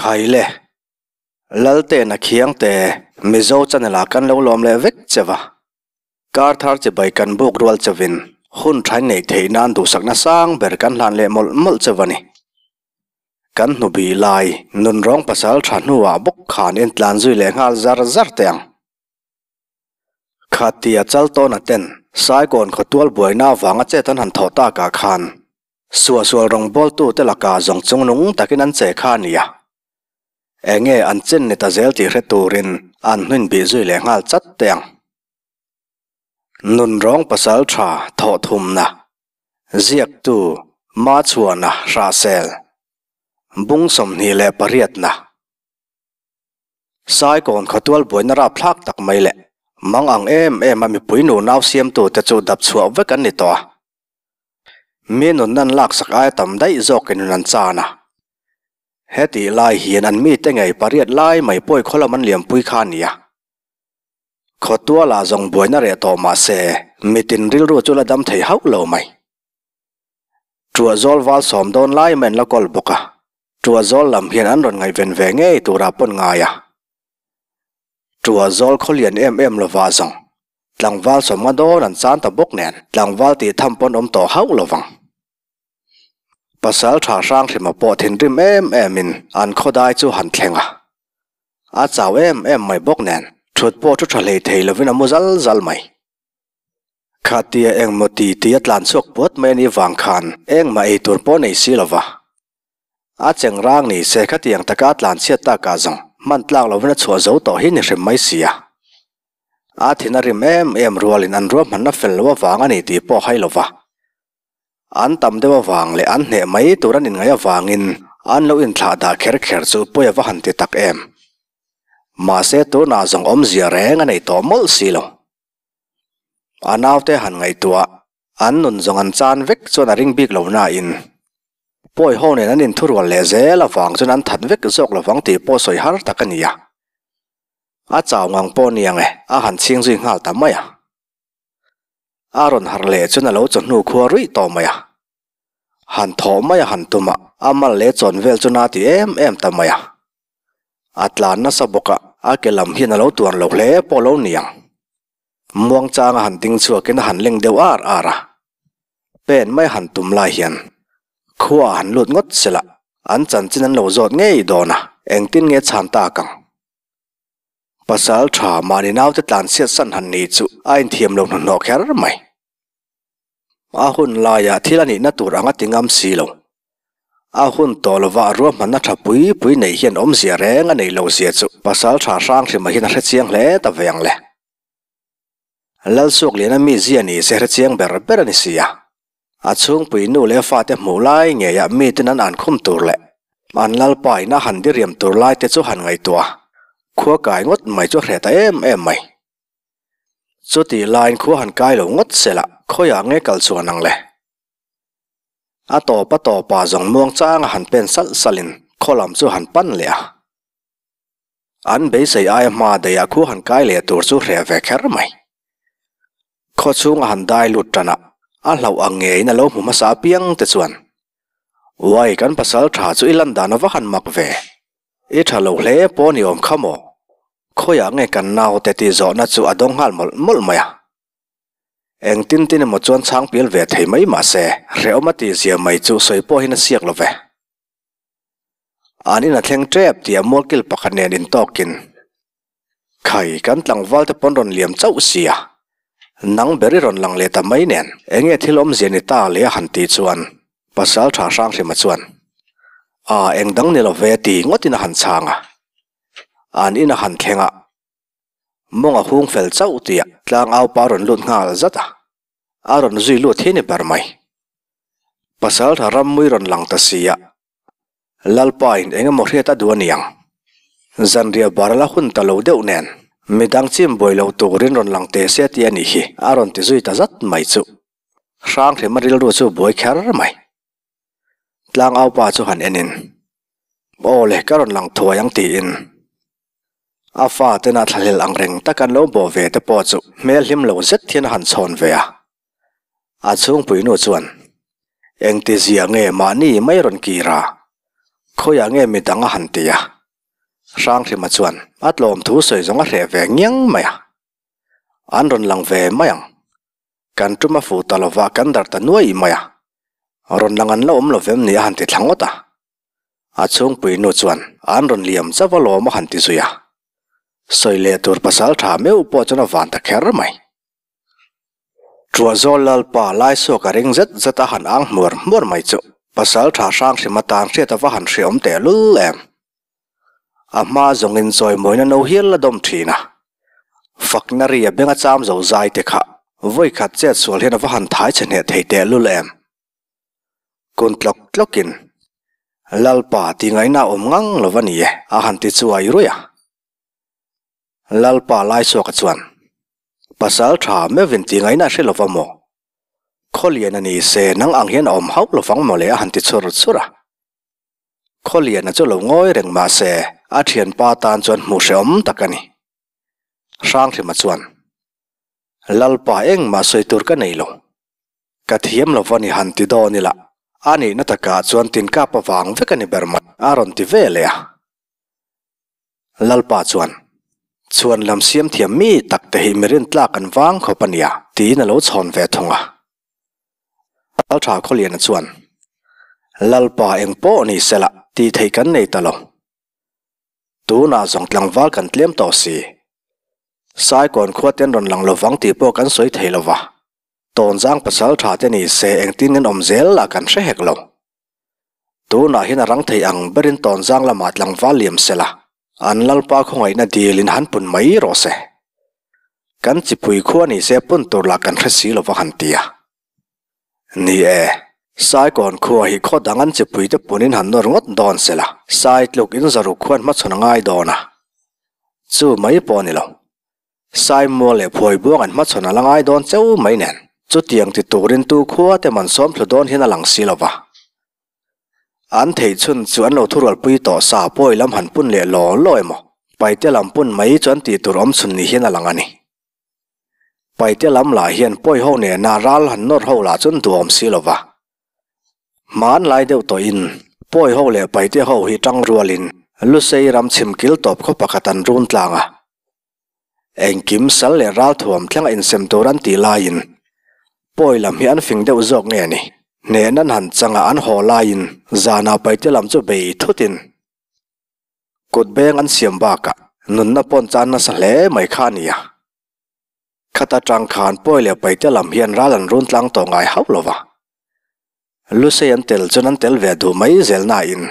Khaile, Laltena Khiangte, Mizo channel ah kan lo lawm leh vek che va. Kar thar chibai kan buk rual chevin hun thain neih theih nan duhsakna sang ber kan hlan leh mawlh mawlh che va ni. Kan hnubi lai nunrawng pasal tha hnuah bawk khan intlan zui leh nghal zar zar teh ang. Khatia chal tawna ten Saikawn khawtual buaina avanga chet an han thawh takah khan suahsual rawngbawltute lakah zawng chungnung takin an che kha a ni a. Enge an chin ni ta zel tih hre turin an hnuin bih zui leh nghal chat teh ang. Nunrawng pasal tha thawh thumna, ziaktu Machhuana Hrahsel, bung 28na. Saikawn khawtual buaina rapthlak tak mai leh mang ang em em a mipui nu nau siamtu te chu dap chhuah vek an ni tawh a. Mi nunna an laksak aia tam daih zawkin nun an chan a. Hetih lai hian an mite ngei pariat lai mai pawi khaw lam an liampui kha a ni a. Khawtualah zawng buaina reh tawh mah se mitin rilru chu la dam thei hauh lo mai. Ṭuah zawl val sawm dawn lai mai an la kawl bawk a, ṭuah zawl lam hian an rawn ngaihven ve ngei turah pawn ngai a. Ṭuah zawl khaw lian em em lovah zawng tlangval sawmnga dawn an chan ta bawk nen tlangval tih tham pawn awm tawh hauh lovang. Pasal tha hrang hrima pawh thinrim em em in an khawdai chu han thleng a. A chau em em mai bawk nen thut pawh thu tha hlei thei lovin a mu zal zal mai. Khatia engmaw ti ti a tlan chhuak puat mai a nih vang khan engmah ei tur pawh nei si lo va. A cheng rang ni se khatiang taka a tlan chhiat takah zawng hman tlak lovin a chhuah zo tawh hi ni hrim mai si a. A thin a rim em em rualin an ruahmanna fel lo avang a ni tih pawh hai lo va. An tam deuh avang leh an hneh mai tur an inngaih avangin an lo inthlah dah kher kher chu pawi a va han ti tak em. Mahse tunah zawng awmzia reng a nei tawh mawlh si lo. A naute han ngaihtuah, an nun zawng an chan vek chuan a ring bik lo nain, pawi ho nen an inthurual leh zel avang chuan an that vek zawk lovang tih pawh sawi har tak a ni a. A chau ngang pawh nia nge a han chhing zui nghal ta mai a. A rawn harh leh chuan a lo chawhnu khua ruih tawh mai a. Han thawh mai a han tum a, a mal leh chawn vel chu na ti em em ta mai a. A tlan nasa bawk a, a ke lam hian a lo tuar lo hle pawh lo ni ang. Muangchanga han ding chhuakin a han leng deuh ar ar a. Pen mai han tum lai hian khua han lut ngawt sela, an chanchin an lo zawt ngei dawn a, engtin nge chhan tak ang? Pasal tha mahni naute tlan chhiat san han ni chu a inthiam lo hnahnawh kher mai. A hun laiah thil a nihna tur anga ti ngam si lo. A hun tawh lova a ruahmanna tha pui pui neih hian awmzia reng a neih loh zia chu pasal tha hrang hrim ahin a hre chiang hle ta ve ang le. Lalsuakliana mi zia ni se hre chiang ber ber a ni si a. A chhungpui nu leh fate hmuh lai ngeiah miten an ankhum tur leh an lalpa in a han diriam tur lai te chu han ngaihtuah a, khua kai ngawt mai chu a hreh ta em em mai. Chutih laiin khua han kai lo ngawt se lah khawiah nge kal chuan ang le? A tawp a tawpah zawng muang changa han pen salh salhin khaw lam chu han pan leh a. An beisei aia hma daihah khua han kai leh tur chu hreh ve kher mai. Khaw chhunga han dai lut tan a, a hlauh ang ngeiin a lo hmu hmasa apiang te chuan, Uai kan pasal tha chu i lan dan a va han mak ve. I tha lo hle pawh ni awm kha maw? Khawiah nge kan naute tih zawhna chu a dawng nghal mawlh mawlh mai a. Engtin tin emaw chuan chhang pial ve thei mai mah se, hrehawm a tih zia mai chu sawi pawh hian a siak lo ve. An in a thleng tep tih a mualkil pakhat nen intawkin, Khai, kan tlangval te pawn rawn liam chauh sia, nang ber i rawn lang leh ta mai nen, enge thil awmzia ni ta le a han tih chuan Pasal Tha Hranghrima chuan, A, engdang ni lo ve ti ngawtin a han chhang a. An in a han thleng a, mawng a hung fel chauh tih ah tlangau pa rawn lut nghal zat a, a rawn zui lut hi ni ber mai. Pasal tha rammui rawn lang ta si a, Lalpa in eng emaw hriat a duh a niang. Zanriah bar a la hun ta lo deuh nen, midang chim buai lo turin rawn lang teh se tih a nih hi, a rawn ti zui ta zat mai chu. Hranghrima rilru chu buai kher mai. Tlangaupa chu han enin, Aw le, ka rawn lang thuai ang tiin. A fa tena thlahlel ang reng tak an lo bawh ve te pawh chu hmel hlim lo zet hian a han chhawn ve a. A chhungpui nu chuan, Engti zia nge mahni mai rawn kir a? Khawiah nge midang a han ti a? Hranghrima chuan a tlawm thu sawi zawng a hreh ve ngiang mai a. An rawn lang ve mai ang. Kan tum a fuh ta lova kan dar ta nuai mai a. Rawn lang an la awm lo vem ni a han ti thla ngawt a. A chhungpui nu chuan an rawn liam chauh a lawm a han ti zui a. Sawi leh tur pasal tha meuh pawh chuan a van ta kher mai. Ṭuahzawl Lalpa Laisuak a ring zet zet a han ang hmuar hmuar mai chu pasal tha hrang hrim atan hriat a va han hriawm teh lul em. A hma zawngin chawimawina no hial la dawm thin a. Fakna ri a benga cham zo zai te kha vawi khat chet sual hian a va han thai chhe hneh thei teh lul em. Kun tlawk tlawkin Lalpa ti ngaihna a awm ngang lo va ni e a han ti chuai ruih a. Lalpa Laisuaka chuan, Pasal tha meuhin ti ngaihna a hre lova maw? Khawlian a ni se nang ang hian a awm hauh lovang maw le a han ti chhur chhur a. Khawliana chu lo ngawi reng mah se a thianpa tan chuan hmuh hrehawm tak a ni. Hranghrima chuan, Lalpa engmah sawi tur ka nei lo. Ka thiam lova ni han ti dawn ila, a nihna takah chuan tinkap avang vek a ni ber mai a rawn ti ve leh a. Lalpa chuan, Chhuan lam siam thiam mi tak te hi mi rintlak an vang khawp a nia, tiin a lo chhawn ve thung a. Laltha Khawliana chuan, Lalpa eng pawh ni sela tih theih kan nei ta lo. Tunah zawng tlangval kan tlem tawh si. Saikawn khua te an rawn lang lovang tih pawh kan sawi thei lova. Tawnzang pasal tha te ni se engtin an awm zel lah kan hre hek lo. Tunah hian a rang thei ang berin tawnzang lamah tlangval liam se la, an lalpa khawngaihna dilin han pun mai rawh se. Kan chipui khua ni se pun tur lah kan hre si lova han ti a. Ni e, Saikawn khua hi khaw dang an chipui te punin han nawr ngawt dawn se la, Sai tluk in zaruk khuan hmachhawn a ngai dawn a. Chu mai pawh a ni lo. Saimual leh Phuaibuang an hmachhawn a la ngai dawn cheu mai nen, chutiang ti turin tu khua te man sawm thlu dawn hian a lang si lo va. An theih chhun chu an lo thurualpui tawh sa pawi lam han pun leh law law emaw, paite lam pun mai chu an tih tur awm chhun ni hian a lang a ni. Paite lam lah hian pawi ho nena ral han nawr ho lah chuan duhawm si lo va. Hmanlai deuh tawhin pawi ho leh paite ho hi tang rualin Lusei ram chhim kil tawp khaw pakhat an run tlang a. Engkim sal leh ralthuam thleng a insem tur an tih laiin pawi lam hi an fing deuh zawk nge ni? Hnehna an han changa an haw laiin zanah paite lam chu bei thutin kut beng an siam bakah nunna pawn chan nasa hle mai kha a ni a. Khata tang khan pawi leh paite lam hian ral an run tlang tawh ngai hauh lo va. Lusei an tel chuan an tel ve duh mai zel nain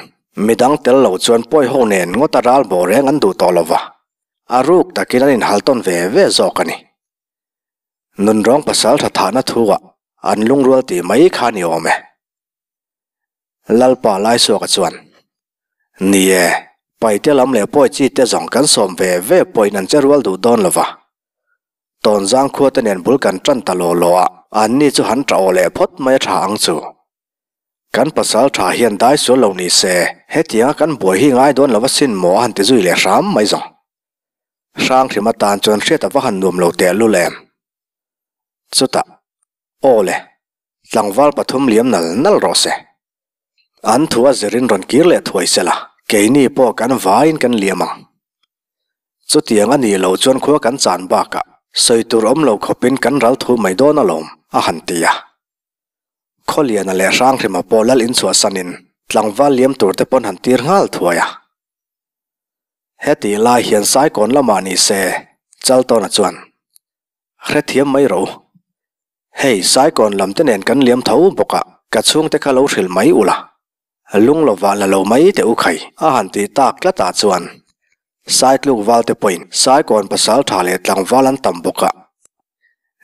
midang tel lo chuan pawi ho nen ngawta ral bawh reng an duh tawh lo va, a ruk takin an inhal tawn ve ve zawk a ni. Nunrawng pasal tha thahna thu-ah an lungrual tih mai kha ni awm e. Lalpa Laisuaka chuan, Ni e, paite lam leh pawi chi te zawng kan sawm ve ve pawhin an che rual duh dawn lo va, Tawnzang khua te nen bul kan tan ta law law a, anni chu han tah aw leh phawt mai a tha ang chu. Kan pasal tha hian dai sual lo ni se, hetianga kan buai hi ngai dawn lo va sin maw a han ti zui leh hram mai zawng. Hrang hrim atan chuan hriat a va han nuam lo teh lul em. Chutah, aw le, tlangval pathum liam nal nal rawh se. An thu a zirin rawn kir leh thuai se la, keini pawh kan vaiin kan liam ang. Chutiang a nih loh chuan khua kan chan bakah sawi tur awm lo khawpin kan ral thu mai dawn alawm, a han ti a. Khawliana leh Hranghrima pawh lal inchhuahsanin tlangval liam tur te pawn han tir nghal thuai a. Hetih lai hian Saikawn lamah ni se, Chaltawna chuan, Hrethiam mai rawh u. Hei, Saikawn lam te nen kan liam tho bawk a, ka chhungte kha lo hrilh mai ula. Lung lovah la lo mai teh u khai a han tih tak tlatah chuan Saitluk valte pawhin Saikawn pasal tha leh tlangval an tam bawk a.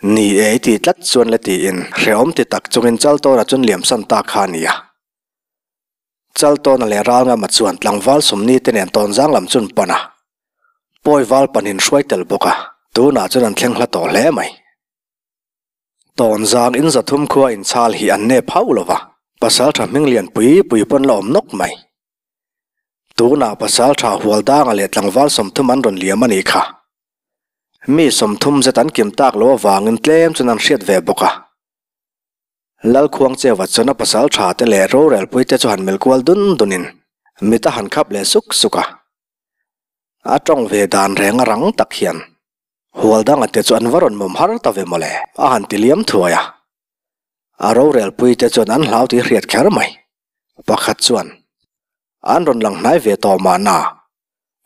Ni e i tih tlat chuan le tiin hrehawm ti tak chungin Chaltawna chuan liamsan ta kha a ni a. Chaltawna leh Ralngama chuan tlangval sumni te nen tawnzang lam chun pan a. Pawi val panin hruai tel bawk a, tunah chuan an thleng hla tawh hle mai. Tawnzang in zathum khua inchhal hi an nep hauh lo va, pasal tha hming lian pui pui pawn la awm nawk mai. Tunah pasal tha hual danga leh tlangval 30 an rawn liam a nih kha. Mi 30 zet an kim tak lo avangin tlem chuan an hriat ve bawk a. Lalkhuangcheuva chuan a pasal tha te leh rorelpui te chu han melh kual dun dunin mit a han khap leh suk suk a. A tawng ve dan reng a rang tak hian hual danga te chu an va rawn mawm har ta ve mawle a han ti liam thuai a. A rorel pui te chuan an hlau tih hriat kher mai. Pakhat chuan an rawn lang hnai ve tawh mahna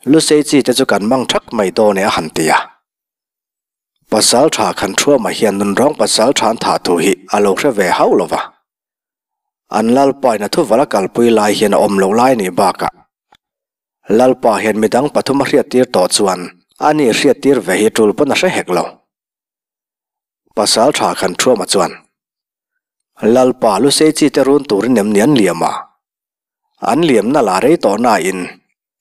Lusei chi te chu kan mang thak mai dawn e a han ti a. Pasal tha khan thuama hian nunrawng pasal tha an thah thu hi a lo hre ve hauh lo va. An lalpa in a thuval a kalpui lai hian a awm loh lai nih bakah Lalpa hian midang pathum a hriattir tawh chuan ani hriattir ve hi tul pawn a hre hek lo. Pasal tha khan thuama chuan Lalpa Lusei chi te run turin em ni an liam a? An liamna la rei tawh nain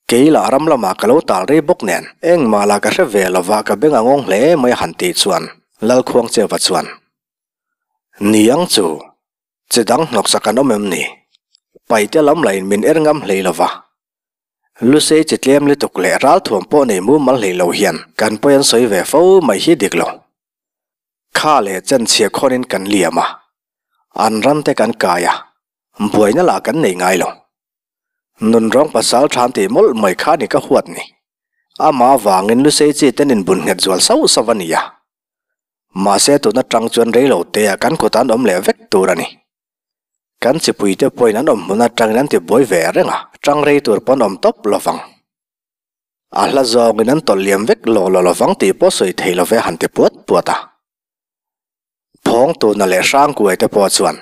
kei lah ram lamah ka lo tal rei bawk nen engmah lah ka hre ve lova ka beng a ngawng hle mai a han tih chuan Lalkhuangcheuva chuan Niang chu Chi dang hnawksak an awm em ni? Paite lam lahin min er ngam hlei lo va. Lusei chi tlem lutuk leh ralthuam pawh nei mumal hlei lo hian kan pawi an sawi ve fo mai hi dik lo. Kha leh chen chhia khawnin kan liam a, an ram te kan kai a, buaina lah kan nei ngai lo. Nunrawng pasal than tih mawlh mai kha ni ka huat ni. Amah avangin Lusei chi ten inbun nghet zual sauh sauh a ni a. Mahse tun atang chuan reilo te ah kan kut an awm leh vek tur a ni. Kan chipui te pawhin an awm hmun atangin an ti buai ve reng a, tang rei tur pawn awm tawp lovang. A hla zawngin an tawlh liam vek lo lo lovang tih pawh sawi thei love han ti puat puat a. Phawng tuna leh hrangkuai te pawh chuan,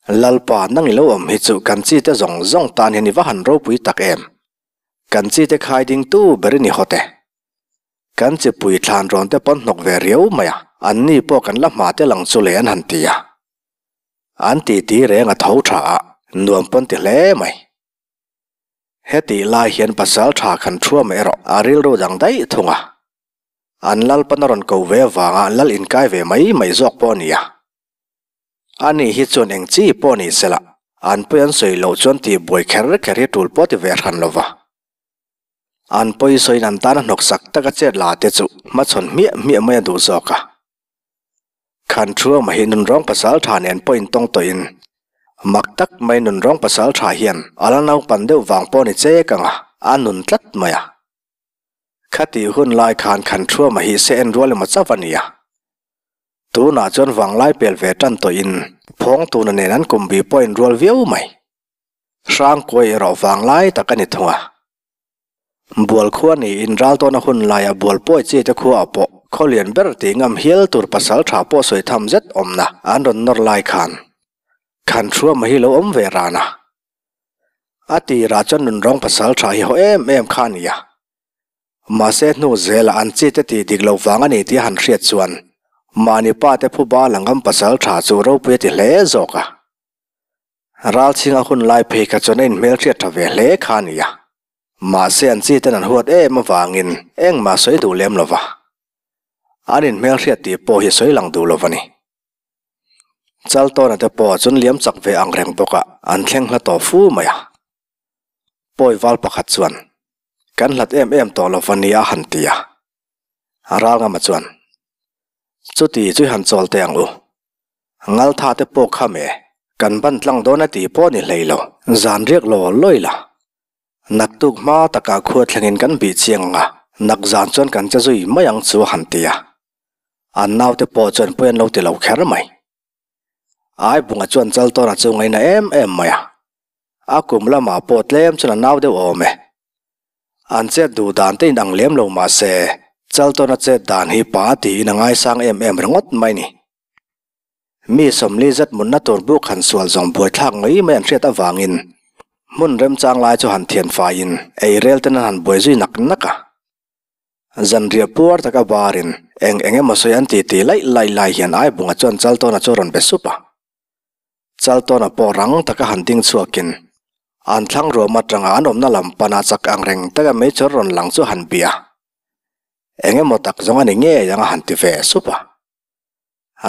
Lalpa nang i lo awm hi chu kan chi te zawng zawng tan hian i va han ropui tak em. Kan chi te khai ding tu ber i ni hawt e. Kan chipui thlan rawn te pawn hnawk ve riau mai a, an ni pawh kan la hma te lang chu leh an han ti a. An titi reng a tho tha a, nuam pawn ti hle mai. Hetih lai hian pasal tha khan thuam erawh a rilru dang daih thung a. An lalpan a rawn ko ve avanga lal inkai ve mai mai zawk pawh a ni a. Ani hi chuan eng chi pawh ni sela, an pawi an sawi loh chuan tihbuai kher kher hi tul pawh ti ve hran lova. An pawisawiin an tana hnawksak taka chet la te chu hmachhawn hmiah hmiah mai a duh zawk a. Khan Thuama hi nunrawng pasal tha nen pawh intawng tawhin mak tak mai nunrawng pasal tha hian a la naupan deuh vang pawh ni chek ang a, a nun tlat mai a. Khatih hun lai khan Khan Thuama hi se en rual emaw chauh a ni a. Tunah chuan vanglai pel ve tan tawhin phawngtuna nen an kum bi pawh inrual viau mai. Hrangkuai erawh vanglai tak a ni thung a. Bual khua niin ral tawna hun laia bual pawi chi te khuaah pawh khaw lian ber tih ngam hial tur pasal tha pawh sawi tham zet awmna an rawn nawr lai khan khan Thruama hi lo awm ve ran a. A tirah chuan nunrawng pasal tha hi haw em em kha a ni a. Mahse hnu zelah an chi te tih dik lo vang a ni tih a han hriat chuan mahni pa te phuba la ngam pasal tha chu ropui a ti hle zawk a. Ralchhinga hun lai phei kha chuan a inhmelhriat tha ve hle kha a ni a. Mahse an chi ten an huat em avangin engmah sawi duh lem lo va. An inhmelhriat tih pawh hi sawi lang duh lo va ni. Chaltawna te pawh chuan liam chak ve ang reng bawk a, an thleng hla tawh fu mai a. Pawi val pakhat chuan, Kan hlat em em tawh lo va nia a han ti a. Ralngama chuan, Chuti chu i han chawl teh ang u. Ngaltha te pawh kha me, kan ban tlang dawn a tih pawh ni hlei lo, zan riak law lawi la. Naktuk hma takah khua thlengin kan bih chiang ang a, nak zan chuan kan che zui mai ang chu a han ti a. An naute pawh chuan pawi an lo ti lo kher mai. Aibunga chuan Chaltawna chu ngaina em em mai a. A kum lamah pawh tlem chuan a nau deuh awm e. An chet duh dan te inang lem lo mah se, Chaltawna chet dan hi pa tiin a ngaisang em em ringawt mai ni. Mi sawmli zet munna tur buk han sual zawng buaithlak mai mai an hriat avangin hmun remchang lai chu han thian faiin ei rel ten an han buai zui nak nak a. Zanriah puar taka barin eng eng emaw sawi an titi laih laih lai hian Aibunga chuan Chaltawna chu a rawn be sup a. Chaltawna pawh rang taka han ding chhuakin an thlang ruam atanga an awmna lam pana chak ang reng taka meichher rawn lang chu han bia. Eng emaw tak zawng a ni ngei ang a han ti ve sup a.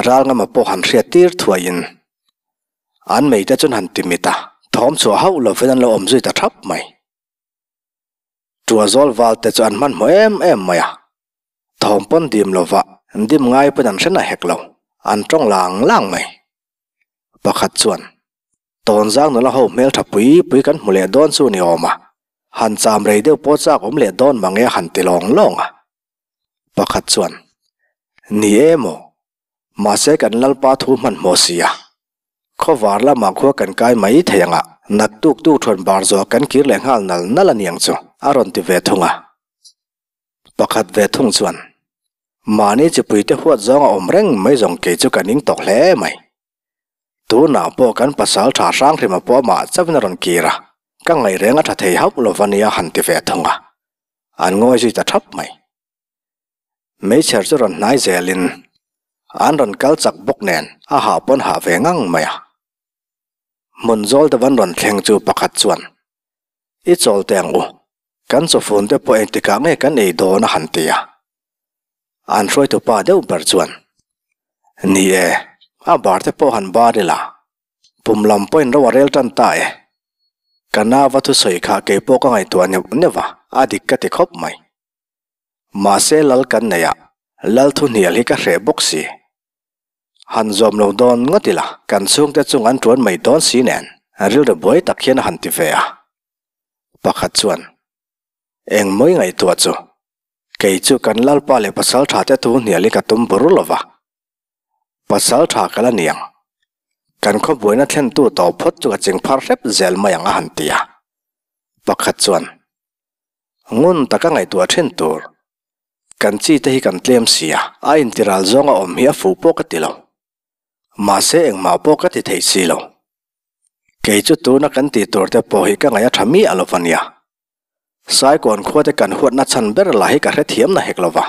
Ral ngama pawh han hriat tir thuaiin an meite chuan han ti mit a, thawm chhuah hauh lovin an lo awm zui ta thap mai. Ṭuazawl val te chu an hmanhmawh em em mai a, thawm pawn dim lova dim ngai pawn an hre na hek lo, an ṭawng lang lang mai. Pakhat chuan, Tawnzang nula ho hmelṭha pui pui kan hmu leh dawn chu ni awm a. Han cham rei deuh pawh chak awm leh dawn mange a han ti lawng lawng a. Pakhat chuan, Ni e maw? Mahse kan Lalpa thu hmanhmawh si a. Khawvar lamah khua kan kai mai thei ang a, naktuk tuk thawn bar zawh kan kir leh nghal nal nal a niang chu, a rawn ti ve thung a. Pakhat ve thung chuan, Mahni chipuite huat zawng a awm reng mai zawng kei chu ka ning tawk hle mai. Tunah pawh kan pasal tha hrang hrima pawh amah chauhin a rawn kir a, ka ngaih reng a tha thei hauh lo va nia han ti ve thung a. An ngawi zui ta thap mai. Meichher chu rawn hnai zelin an rawn kal chak bawk nen a hah pawn hah ve ngang mai a. Hmun zawl deuh an rawn thleng chu pakhat chuan, I chawl teh ang u, kan chawfun te pawh engtikah nge kan ei dawn a han ti a. An hruaitu pa deuh ber chuan, Ni e, a bar te pawh han bar ila, pum lam pawhin ro a rel tan ta e. Ka nau va thusawi kha kei pawh ka ngaihtuah neuh neuh a, a dik ka ti khawp mai. Mahse lal kan nei a, lal thu hnial hi ka hreh bawk si. Han zawm lo dawn ngawt ila, kan chhungte chung an tuan mai dawn si nen, rilru buai tak hian a han ti ve a. Pakhat chuan, Eng mawi ngaihtuah chu, kei chu kan lalpa leh pasal tha te thu hnial hi ka tum bur lo va. Pasal tha ka la niang. Kan khaw buaina thlentu tawh phawt chu ka ching phar hrep zel mai ang a han ti a. Pakhat chuan, Ngun taka ngaihtuah thin tur. Kan chi te hi kan tlem si a, a intiral zawng a awm hi a fuh pawh ka ti lo. Mahse engmah pawh ka ti thei si lo. Kei chu tuna kan tih tur te pawh hi ka ngaih a tha miah lo va nia. Saikawn khua te kan huatna chhan ber lah hi ka hrethiam na hek lo va.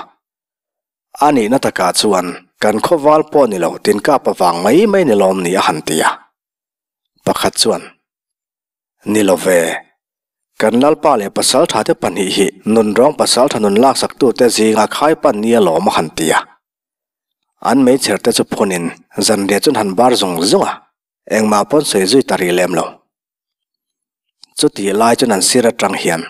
A nihna takah chuan kan khawval pawh ni lo tin kap avang mai mai ni lawm ni a han ti a. Pakhat chuan, Ni lo ve. Kan Lalpa leh Pasaltha te pahnih hi nunrawng Pasaltha nun laksaktute zinga khai pan nia lawm a han ti a. An meichher te chu phunin zanriah chuan han bar zung zung a, engmah pawn sawi zui ta rih lem lo. Chutih lai chuan an sir atang hian,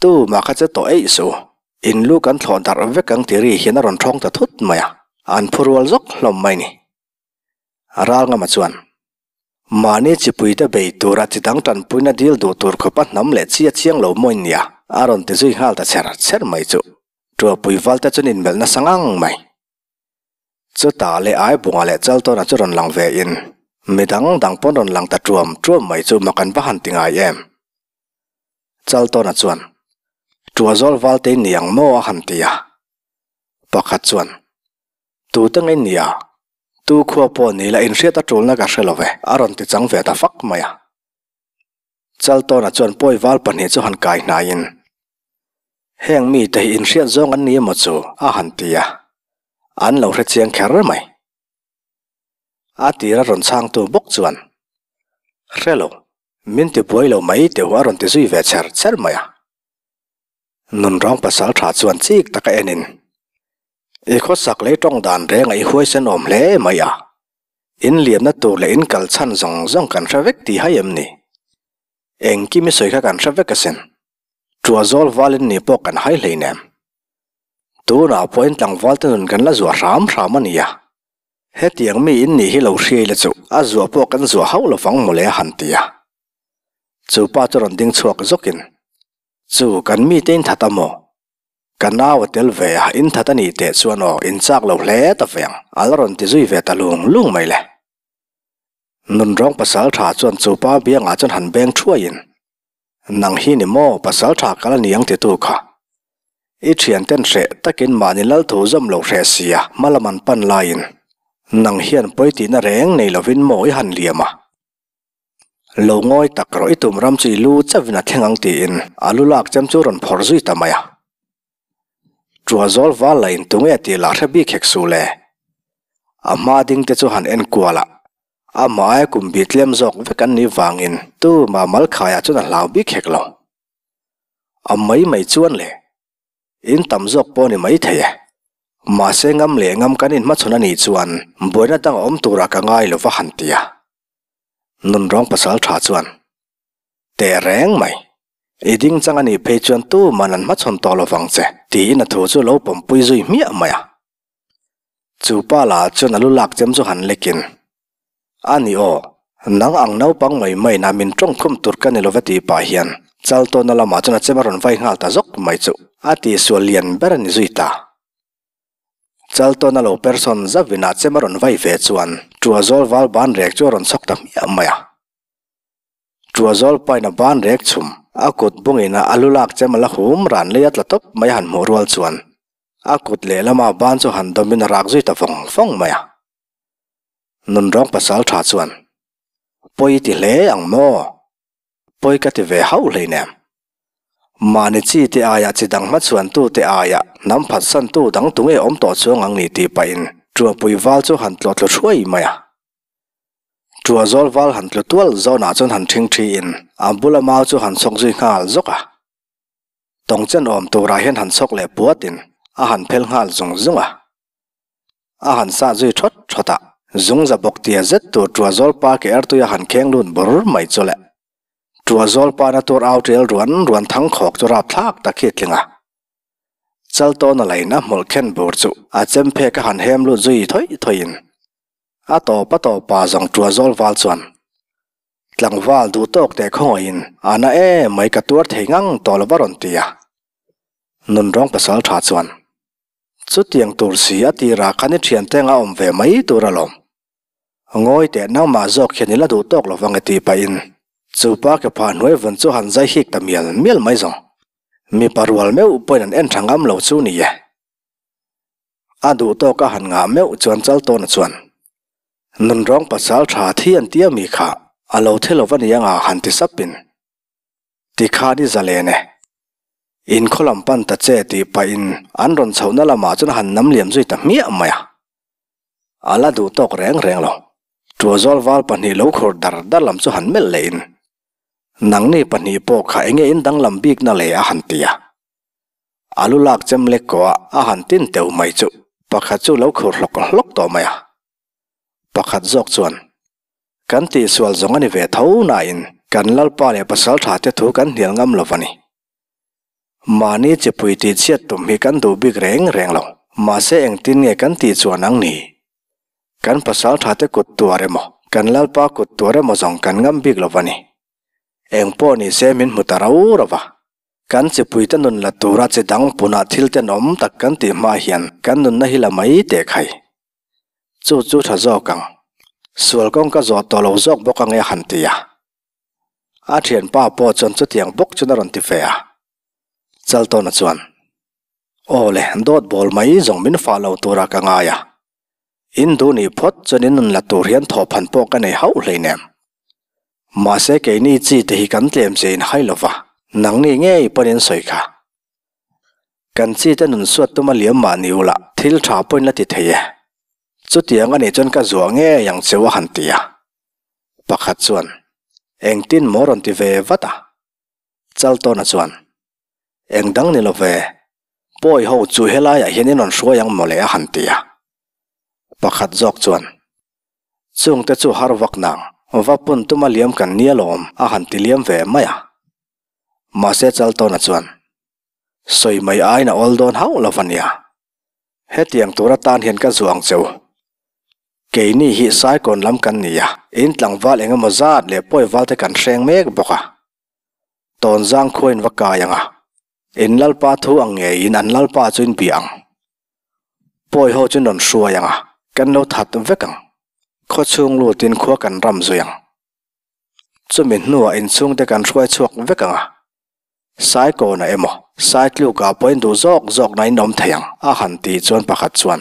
Tu mah kha che tawh eih suh, in lu kan thlawh darh vek ang ti ri hian a rawn thawng ta thut mai a, an phu rual zawk hlawm mai ni. Ralngama chuan, Mahni chipuite bei tura chi dang tanpuina dil duh tur khawpa hnam leh chi a chiang lo mawi nia, a rawn ti zui nghal ta chher chher mai chu. Tuapui valte chuan inmelh nasa ngang mai. Chutah leh Aibunga leh Chaltawna chu rawn lang ve in, mi dang dang pawn rawn lang ta tuam tuam mai chu mak an va han ti ngai em. Chaltawna chuan, Tuazawl valte in ni ang maw a han ti a. Pakhat chuan, Tute nge in nia? Tu khua pawh ni la inhriat a tulna ka hre lo ve, a rawn ti chang ve ta fak mai a. Chaltawna chuan pawi val pahnih chu han kai hnaiin, Heng mite hi inhriat zawng an ni emaw chu? a han ti a, an lo hre chiang kher mai. A tira rawn chhangtu bawk chuan, Hre lo, min ti buai lo mai teh u a rawn ti zui ve chher chher mai a. Nunrawng pasal tha chuan chik taka enin, I khawsak lei tawng dan rengah i huaisen awm hle mai a, In liamna tur leh in kal chhan zawng zawng kan hre vek tih hai em ni? Engkim i sawi kha kan hre vek asin. Tua zawl valin ni pawh kan hai hleinem. Tunah pawh in tlangval te nun kan la zuah hram hram a nia. Hetiang mi in nih hi lo hriai la chu a zuah pawh kan zuah hauh lovang mawle a han ti a. Chu pa chu rawn ding chhuak zawkin, Chu kan mite in that a maw? Ka nau a tel ve a, in that a nih teh chuan aw, in chak lo hle ta ve ang, a la rawn ti zui ve ta lung lung mai le. Nunrawng pasal tha chuan chu pa biangah chuan han beng thuaiin, Nang hi ni maw pasal tha kal a ni ang titu kha. I thianten hreh takin mahni lal thu zawm lo hreh sia hma lam an pan laiin, nang hian pawi tihna reng nei lovin maw i han liam a. Lo ngawi tak rawh i tum ram chu i lu chauhin a thleng ang tiin a lu lak chem chu rawn phawrh zui ta mai a. Tua zawl val la in tunge tih lah hre bik hek suh le. A hma ding te chu han en kual a, amah aia kum bi tlem zawk vek an nih vangin tumah mal khaiah chuan a hlau bik hek lo. A mai mai chuan le. In tam zawk pawh ni mai thei e. Mahse ngam leh ngam kan inhmachhawn a nih chuan buaina dang a awm turah ka ngai lo va han ti a. Nunrawng pasal tha chuan, Teh reng mai. I ding chang a nih phei chuan tuman an hmachhawn tawh lo vang che, tiin a thu chu lo pawmpui zui hmiah mai a. Chu pa lah chuan a lu lak chem chu han lekin, A ni aw, nang ang naupang mai mai na min tawngkhum tur ka ni lo va tih pah hian. Chaltawna lamah chuan a chem a rawn vai nghal ta zawk mai chu a tihsual lian ber a ni zui ta. Chaltawna lo person zauhin a chem a rawn vai ve chuan Ṭuazawl val ban rek chu a rawn chhawk ta hmiah mai a. Ṭuazawl pain a ban rek chhum a kut bungin a lu lak chem a la hum ran lei a tla tawp mai a han hmuh rual chuan a kut lehlama ban chu han dawmin a rak zui ta vawng vawng mai a. Nunrawng pasal tha chuan, Pawi i ti hle ang maw? Pawi ka ti ve hauh hleinem. Mahni chi te aia chi dang hmachhuantu te aia hnam phatsantu dang tunge awm tawh chuang ang ni tih pahin Ṭuapui val chu han tlawh tlu hruai mai a. Ṭuazawl val han tlu tual zawnah chuan han ṭhing ṭhiin a bula mau chu han chhawk zui nghal zawk a. Tawngchen awm turah hian han chhawk leh puatin a han phel nghal zung zung a. A han sah zui thawt thawt a, zungza bawk tia zet tur Ṭuazawl pa ke ertui a han kheng lut bur mai chu le. Ṭuazawl pa na tur au ṭial ruan ruan thang khawk chu rapthlak tak hi a tling a. Chaltawna lain a hmawlh khen bur chu a chem phek a han hem lut zui thawih thawih in a tawp a tawp pa zawng Ṭuazawl val chuan tlangval duh tawk teh khawngaih in a na em mai ka tuar thei ngang tawh lo va rawn ti a. Nunrawng pasal ṭha chuan. Chutiang tur si a tirah khan i thiante anga awm ve mai tur alawm. Ngawi teh nangmah zawk hian i la duh tawk lo vang e tih pahin chu pa ke phah hnuai vun chu han zai hik ta mial mial mai zawng. Mipa rual meuh pawhin an en tha ngam lo chu ni e. A duh tawk a han ngah meuh chuan Chaltawna chuan Nunrawng pasal tha thi an tia mi kha a lo thi lo va ni anga han ti sapin Tikhan i zalen e. In khaw lam pan ta che tih pahin an rawn chhohna lamah chuan a han nam liam zui ta hmiah mai a. A la duh tawk reng reng lo. Ṭuazawl val pahnih lo khur dar dar lam chu han melh lehin, Nangni pahnih pawh kha enge in danglam bikna le a han ti a. A lu lak chem lek kawh a a han tin teuh mai chu pakhat chu lo khur hlawk hlawk tawh mai a. Pakhat zawk chuan, Kan tihsual zawng a ni ve tho nain kan Lalpa leh Pasaltha te thu kan hnial ngam lo va ni. Mahni chipui tihchhiat tum hi kan duh bik reng reng lo, mahse engtin nge kan tih chuan ang ni? Kan Pasaltha te kut tuar emaw, kan Lalpa kut tuar emaw zawng kan ngam bik lo va ni. Eng pawh ni se min hmu ta rau rau va. Kan chipui te nun la tura chi dang punah thil tenawm tak kan tih hma hian kan nunna hi la mai teh khai. Chu chu tha zawk ang. Sual kawng ka zawh tawh lo zawk bawk ange a han ti a. A thianpa pawh chuan chutiang bawk chuan a rawn ti ve a. Chaltawna chuan, Aw le, dawt bawl mai zawng min fah lo tura ka ngai a. In duh nih phawt chuan in nun la tur hian thawhphan pawh ka nei hauh hleinem. Mahse keini chi te hi kan tlem che in hai lova, nangni ngei pawn in sawi kha. Kan chi te nun suat tuma liam mah ni ula thil tha pawhin la ti thei e. Chutiang a nih chuan ka zuah ngei ang cheu a han ti a. Pakhat chuan, Engtin maw rawn ti ve vat a? Chaltawna chuan, Eng dang ni lo ve, pawi ho chu helaiah hian in rawn hruai ang mawle a han ti a. Pakhat zawk chuan, Chungte chu har vak nang, va pun tuma liam kan nia lawm a han ti liam ve mai a. Mahse Chaltawna chuan, Sawi mai aiin a awl dawn hauh lo va nia. Hetiang tur atan hian ka zuah ang che u. Keini hi Saikawn lam kan ni a, in tlangval eng emaw zat leh pawi val te kan hreng mek bawk a. Tawnzang khua in va kai ang a, in lalpa thu ang ngeiin an lalpa chu in bia ang. Pawi ho chu in rawn hruai ang a, kan lo that vek ang. Khawchhung lutin khua kan ram zui ang. Chumi hnuah inchhungte kan hruai chhuak vek ang a. Saikawna emaw, Saitluka pawhin duh zawk zawk na in awm thei ang, a han tih chuan pakhat chuan,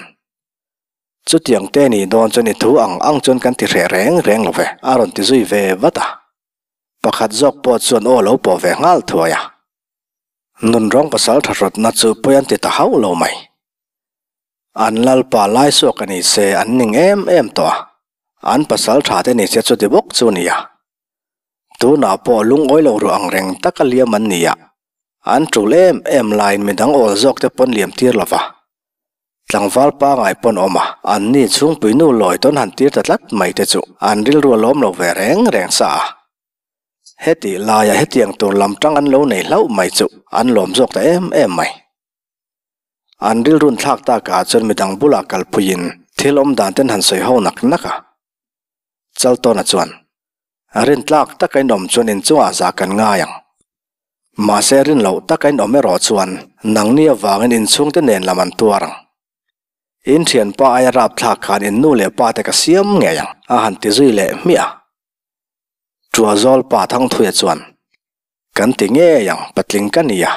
Chutiang te nih dawn chuan i thu ang ang chuan kan ti hreh reng reng lo ve, a rawn ti zui ve vat a. Pakhat zawk pawh chuan aw lo pawh ve nghal thuai a. Nunrawng pasal tha hrawtna chu pawi an ti ta hauh lo mai. An lalpa laisuak a ni se an ning em em tawh a, an pasal tha te ni se chuti bawk chu a ni a. Tunah pawh lungawi lo ruah ang reng taka liam an ni a, an tul em em laiin midang awl zawk te pawn liam tir lo va. Tlangval pangai pawn awm a, an ni chhungpui nu lawi tawn han tir ta tlat mai te chu an rilru a lawm lo ve reng reng sa a. Hetih laia hetiang tur lam tang an lo nei hlauh mai chu an lawm zawk ta em em mai. An rilrun thlak takah chuan midang bulah kalpuiin thil awm dan ten han sawi ho nak nak a. Chaltawna chuan, Rintlak taka in awm chuan inchungah zah kan ngai ang. Mahse rin loh taka in awm erawh chuan nangni avangin inchhungte nen lam an tuar ang. In thianpa aia rapthlak khan in nu leh pa te ka siam ngei ang, a han ti zui leh hmiah a. Tuazawl pa Thangthuia chuan, Kan ti ngei ang, patling ka ni a,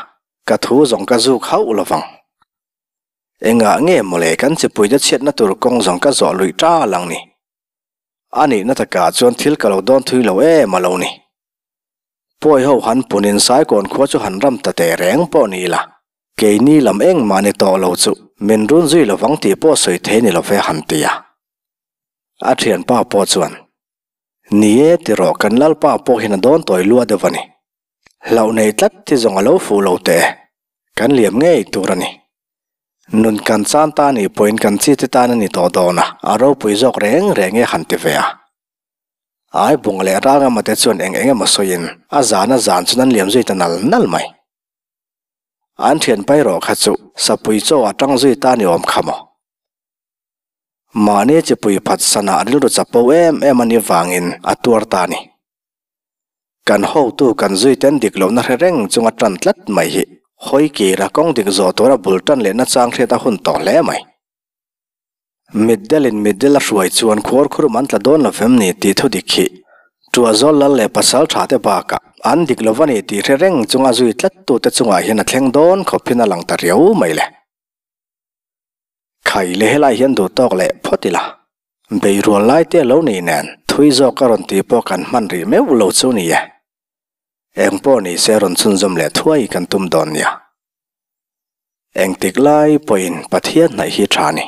ka thu zawng ka zuk hauh lo vang. Engah nge mawle kan chipuite chhiatna tur kawng zawng ka zawh luih tal ang ni. A nihna takah chuan thil ka lo dawn thui lo em a lo ni. Pawi ho han punin Saikawn khua chu han ram ta teh reng pawh ni ila, keini lam engmah ni tawh lo chu min run zui lovang tih pawh sawi thei ni love han ti a. A thianpa pawh chuan, Ni e tirawh kan Lalpa pawh hian a dawn tawi lua deuh a ni. Hlauh nei tlat hi zawng a lo fuh lo teh e, kan liam ngei tur a ni. Nun kan chan ta nih pawhin kan chite tan a ni tawh dawn a, a ropui zawk reng reng e han ti ve a. Ai bung leh Rangama te chuan eng eng emaw sawiin a zan a zan chuan an liam zui ta nal nal mai. An thian pai rawh kha chu sapui chaw a tang zui ta ni awm kha maw. Mahni chipui phat sanah rilru chapo em em a nih vangin a tuar ta ni. Kan hotu kan zui ten dik lohna hre reng chunga tan tlat mai hi hawi kira kawng dik zawh tura bul tan lehna chang hriat a hun tawh hle mai. Mitdelin mitdel a hruai chuan khuar khurum an tla dawn lo vem ni tih thu dik hi Tuahzawl lal leh pasal tha te bakah an dik lo va ni tih hre reng chunga zui tlat tute chungah hian a thleng dawn khawp hin a lang ta riau mai le. Khai le helai hian duh tawk leh phawt ila. Beirual lai te lo nei nen thui zawk a rawn tih pawh kan hman rih meuh lo chu ni e. Eng pawh ni se rawn chhunzawm leh thuai kan tum dawn nia. Engtik lai pawhin Pathian hnaih hi tha ni.